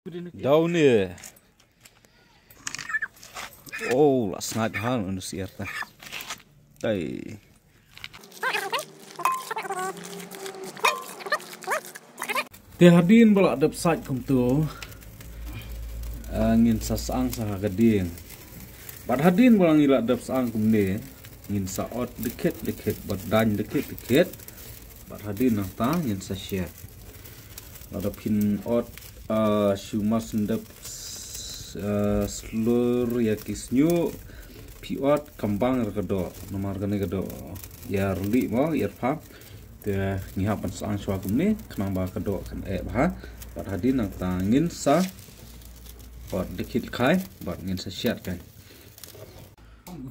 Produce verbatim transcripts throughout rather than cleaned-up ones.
Daw ne. Oh, la snap ha, unu siar ta. Dai. Te hadien ba la dep sait kumtu, ah, ngin sa sang sa ha ka dieng. Bad hadien ba la ngi la dep sang kumne, ngin sa ot dikit dikit, bad dang dikit dikit. Bad hadien nangta ngin sa shet. Lada phin ot, ah, shu mar shen dep, ah, slur ïa ki shñiuh, phi ot kambang ïa ka doh, namar kane ka doh ïa rili mo, ïa pha. Te ngi hap ban sang shuwa kumne, khnang ba ka doh kan eh bha. Bad hadien nangta ngin sa ot dikit khai, bad ngin sa shet kai.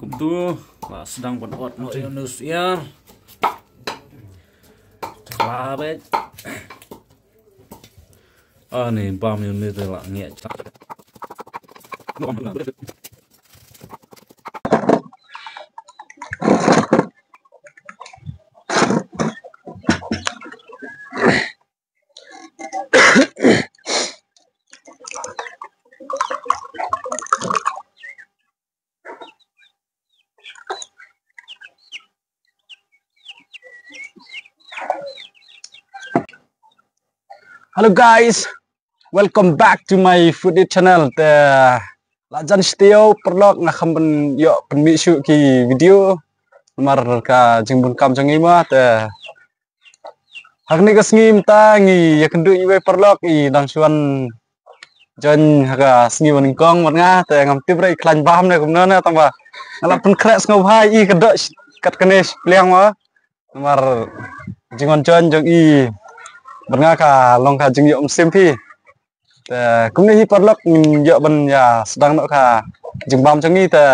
Kumtu, la sdang ban ot noh ïa unu siar. Te la beit. Ani, bam ïa unu te la ngi. Hello guys, welcome back to my foodie channel. Te la jan shtiew paralok, nga kham ban ïoh pynmih shuh ki video namar ka jingbun kam jong ngi ma te. Ha kane ka sngi mynta ngi ïakynduh ïa iwei paralok, i dang shu wan join ha ka sngi ba nyngkong bad nga, te ngam tip re i khlaiñ bam ne kumno ne, tangba nga la pynkhreh sngewbha ïa i ka doh kat kane shi pliang ma. Namar jingwan join jong i bad nga ka long ka jingïoh mynsiem phi. Te kumne hi paralok, ngin ïoh ban ïa sdang noh ka jingbam jong ngi te.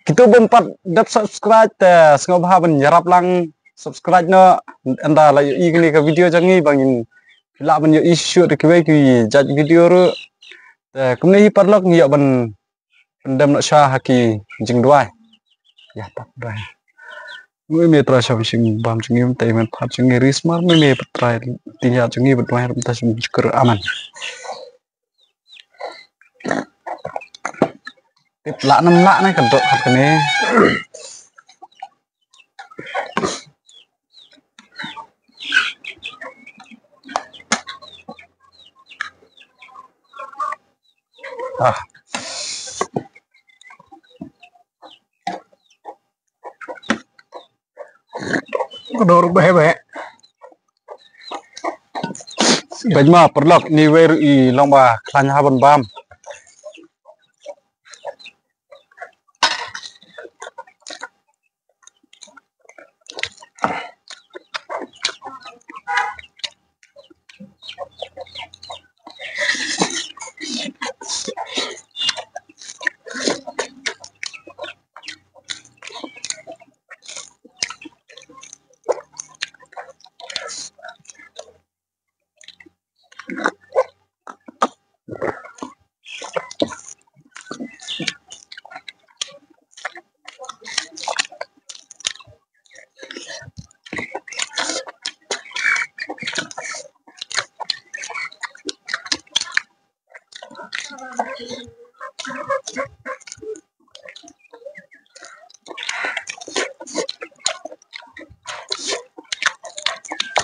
Kito bym pat dep subscribe te sngewbha ban ïarap lang subscribe noh, ynda la ïohi kane ka video jong ngi ba ngin lah ban ïohi shuh da kiwei ki jait video ruh. Te kumne hi paralok, ngi ïoh ban pyndem noh shuwa ha ki jingduwai. Ïa, tap duwai. Ngui me Trai sha bynshing bam jong ngi, te men pat jong ngi ri smar, me me Trai, tin ïa jong ngi ba duwai ram ta sha bynshing. Amen. Tip lah nam lah ne ka doh kat kane. Ah. Ka dor beh beh. Bad ma paralok, ni wei ruh i long ba khlaiñ ha ban bam.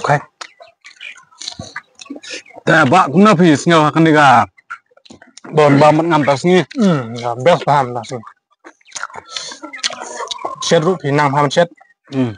Okay. Te ba kumno phi sngew ha kane ka don ba mat ngam ta sngi? Hmm, best ba ham ta sngi. Shet ruh phi nang ham shet. Hmm.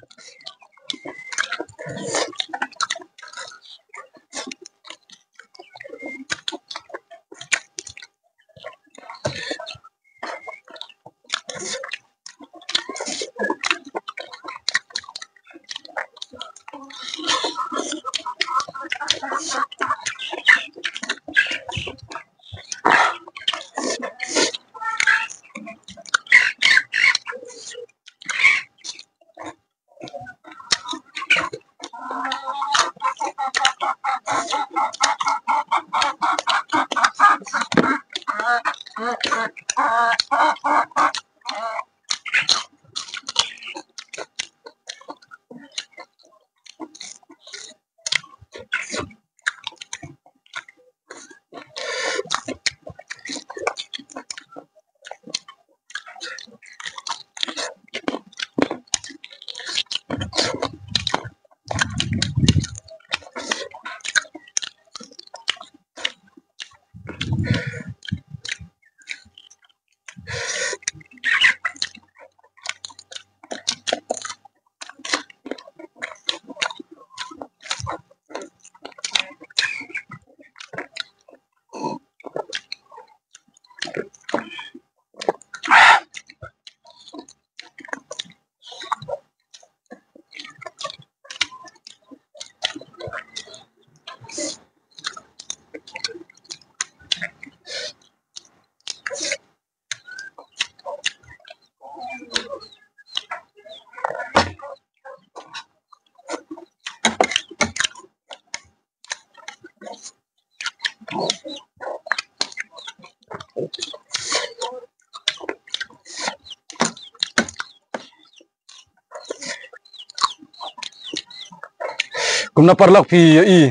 Kumno paralok phi ïohi?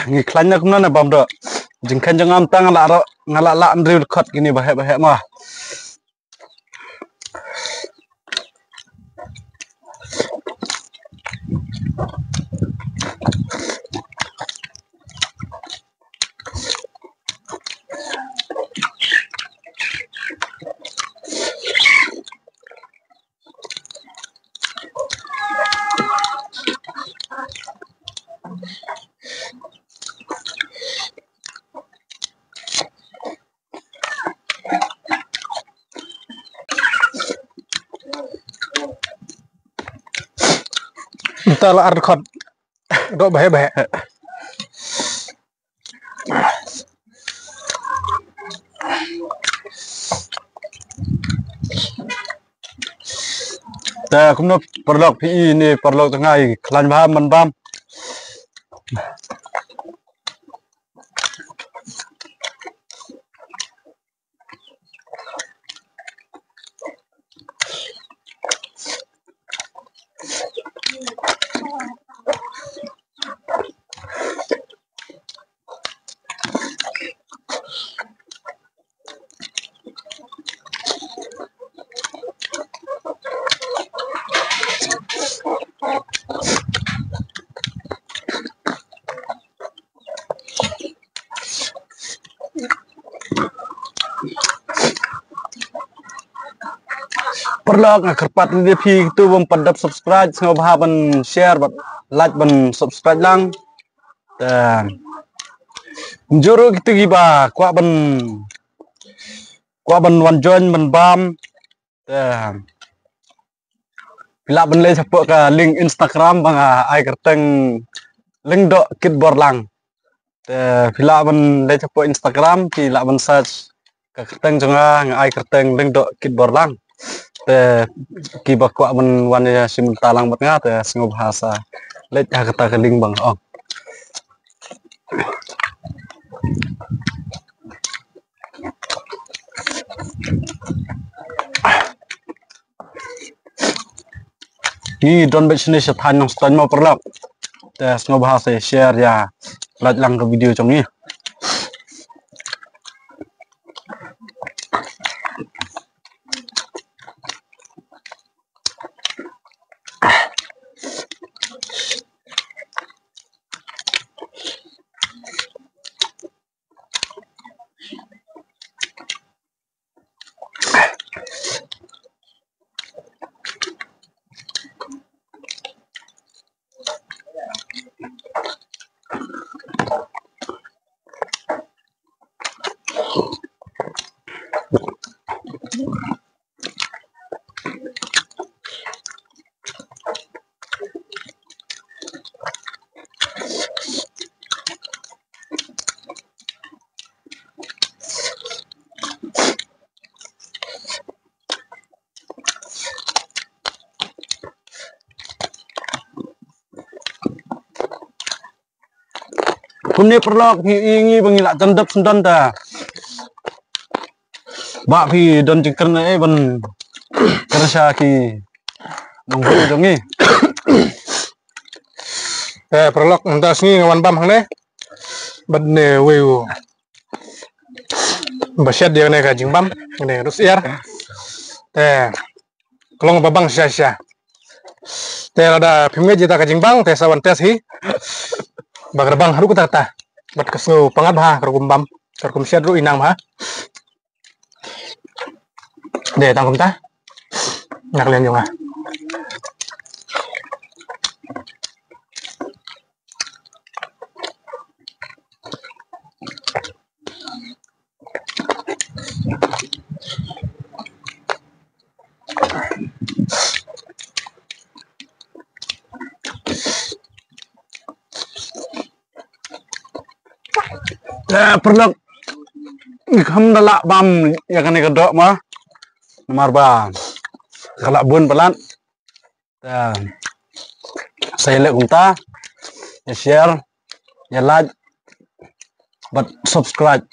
Ngi khlaiñ na kumno na bam doh? Jingkhlaiñ jong nga mynta nga la ro, nga la lah hynriew dkhot kine ba heh ba heh ma. Mynta la ar dkhot. Doh ba heh ba heh. Te kumno paralok phi ïohi ne paralok, tang ngi khlaiñ bha man bam. Paralok, nga kyrpad ïa phi kito bym pat dep subscribe, sngewbha ban share bad like ban subscribe lang. Te mynjur ruh kito kiba kwah ban, kwah ban wan join ban bam. Te phi lah ban leit shapoh ka link Instagram ba nga ai kyrteng Lyngdoh Kitborlang. Te phi lah ban leit shapoh Instagram, phi lah ban search ka kyrteng jong nga, nga ai kyrteng Lyngdoh Kitborlang. Te kiba kwah ban wan ïashim bynta lang bad nga te sngewbha sa leit ha kata ka link ba nga ong. Ngi don beit shane sha thaiñ Nongstoiñ mo paralok. Te sngewbha sa share ïa, like lang ka video jong ngi. Kumne paralok, phi ïohi ngi ba ngi la jan dep syndon ta. Ba phi don jingkren eh ban kren sha ki nongbuh jong ngi. Eh, paralok, mynta sngi nga wan bam hangne. Bad ne wei u ba shet ïa kane ka jingbam, kane ka dus ïar. Te ka long ba bang shisha shisha. Te lada phim ngeit ïa kata ka jingbang te sa wan test hi. Ba ka da bang haduh katta katta. Bad ka sngew pyngngad bha ka rukom bam, ka rukom shet ruh i nang bha. Dei tang kumta na ka liang jong nga. Eh, paralok, ngi kham da lah bam ïa kane ka doh ma. Namar ba ka lah bun palat. Te sa ïaleh kumta, ïa share, ïa like bad subscribe.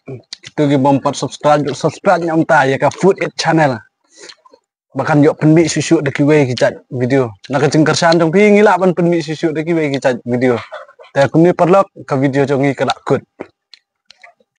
tu ki bym pat subscribe, subscribe nyngkong ta ïa ka Food It channel. Ba kan ïoh pynmih shuh shuh da kiwei ki jait video. Na ka jingkyrshan jong phi ngi lah ban pynmih shuh shuh da kiwei ki jait video. Te kumne paralok ka video jong ngi ka la kut.